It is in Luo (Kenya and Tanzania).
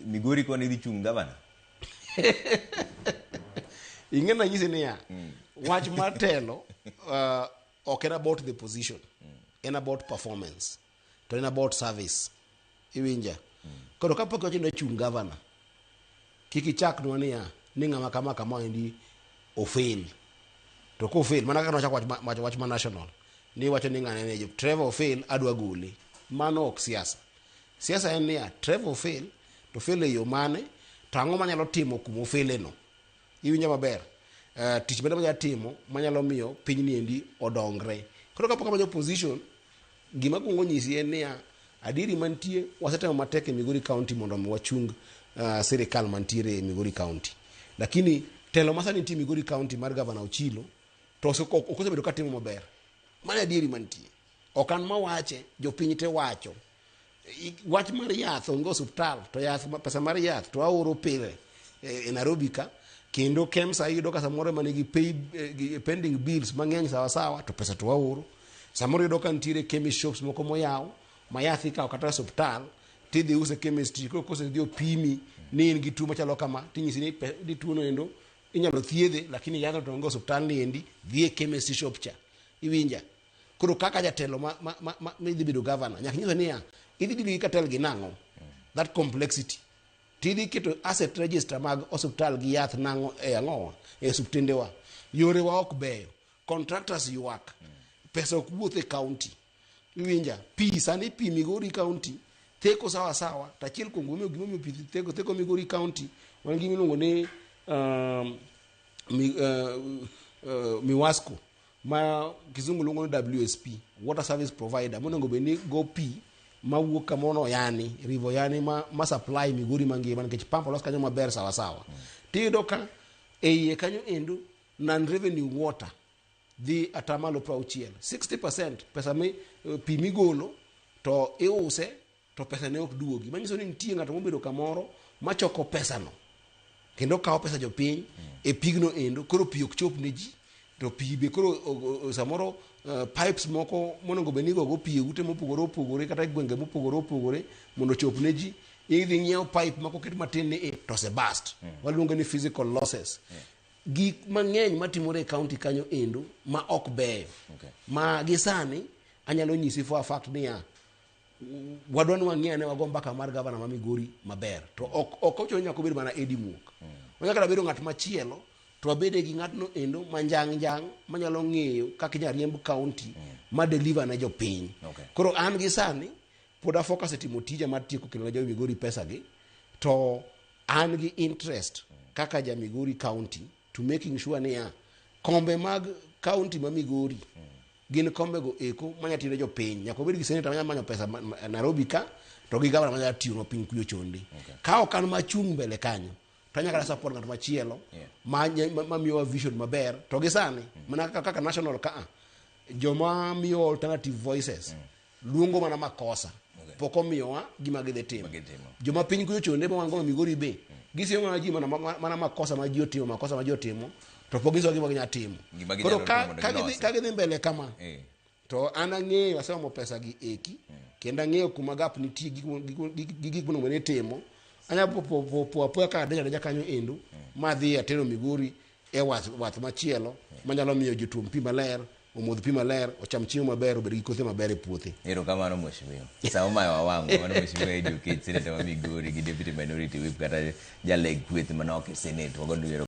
Migori koni idhi chung' gavana. Ing'e nanyisi niya, wach mar telo ok en about the position, en about performance, to en about service. Iwinja? Koro kapok iwacho ni achung' gavana, kik ichaknwa niya ni ng'ama kama kama endi ofail. To kofail, mana kaka nwachako wach, ma, wach ma national, ni iwacho ni ng'ane ne Trevor ofail, adwa gole. Mano ok siasa. Siasa en niya, Trevor ofail, to fail e yo mane, to ang'o manyalo timo kuma ofele no. Iwinja maber? Tich mane manyalo timo manyalo miyo piny ni endi odongre. Koro kapok amanyo position, gima kuongo nyisi en niya, adieri mantie, wasetemo matek e Migori County mondo mi wachung sirikal mantiere e Migori County. Lakini telo masani nitie Migori County mar Gavana Ochilo to ok osebedo katimo maber. Mano e adieri mantie. Ok an mawache, jopiny te wacho. Wach mar yath onge osuptal, to yath, pesa mar yath to aoro pile e Nairobi ka, kendo KEMSA iyudo ka samoro ema nigi pay, gi pending bills mang'eny sawa sawa, to pesa to waoro. Samoro iyudo ka nitiere chemist shops moko moyaw ma yath ikawo kata e osuptal tidhi use chemistry. Koro kosedhi opimi ni in gi tuo machalo kama, tinyisi ni, ni tuo no endo inyalo thiedhe, lakini yadhno to onge osuptal ni endi, dhi e chemist shop cha. Iwinja? Koro kaka jatelo ma, ma, ma, ma, midhi bedo governor, nyaka inyise niya, idhi dili gi cartel gi nang'o? That complexity. Tidhi keto asset register mag osuptal gi yath nang'o e ang'owa, e osuptendewa. Yorewa ok beyo. Contractors ywak. Pesa ok wuoth e county. Iwinja? Pi, sani pi Migori County theko sawa sawa, to achiel kuom gimomiyo gimomiyo pi theko, theko Migori County, wan gi gima iluongo ni Miwasco, ma kizungu luongo ni WSP, Water Service Provider, monego bed ni go pi mawuok kamoro Oyani, River Oyani ma supply Migori mangima, nikech pump olos kanyo maber sawa sawa. Tiyudo ka e iye kanyo endo non revenue water dhi atamalo 60, 60% pesa mi pi migolo to iuse to pesa ne ok duogi. Manyiso ni nitie ng'ato mobedo kamoro machoko pesano kendo kawo pesa jopiny e pigno endo, koro pi ok chop ne ji, to pi be koro samoro pipes moko monego bed ni igogo pi e ute mopogore opogore kata e gwenge mopogore opogore mondo ochop ne ji, idhi ng'iew pipe ma koket matin ni e to osebust. Waluonge ni physical losses. Gik mang'eny matimore e county kanyo endo ma ok beyo. Ma gi sani anyalo nyisi for a fact niya, wadwa ni wang'e ane wago mbaka mar gavana ma Migori maber, to ok ochuno ni nyaka obed mana Eddie Muok. Onyalo kata bedo ng'at machielo, to wabede gi ng'atno endo manjang' njang' manyalo ng'eyo kaka inyalo riemb county ma deliver ne jopiny. Koro an gi sani pod a focus e timo tija mar tieko kelo ne jo Migori pesa gi, to an gi interest kaka ja Migori County to making sure niya kombe mag county ma Migori gin kombe go eko manya tiyo ne jopiny. Nyaka obed gi senator manya manyo pesa Nairobi ka, to gi gavana manya tiyo piny kuyo chonde. Ka ok an machung' mbele kanyo, to anyalo kata support ng'at machielo ma miyowa vision maber. To gi sani, mana kaka national ka a, joma miyo alternative voices luongo mana makosa, pok omiyowa gima gidhi timo. Joma piny kuyo chonde ma wan go Migori be, gisiemo mana ji mana makosa ma ji otimo, makosa ma ji otimo, to pok ginyisowa gima ginyalo timo. Gima ginyalo Koro timo mondo gilosi. ka gidhi mbele kama, to an ang'eyo aseomo pesa gi eki, kendo ang'eyo kuma gap nitie gi gik monego bed ni itimo. Anyalo po apoya ka adonjo adonja kanyo endo, ma adhi atero Migori e wath machielo manyalo miyo jotuom pi maler, omodh pi maler, ocham chiemo maber, obed gi kothe maber e puothe. Erokamano mheshimiwa. Sama omayo wawang'o, mano mheshimiwa Eddie Oketch, senator ma Migori gi deputy minority whip kata jaleg kweth manok e senate. Wagondo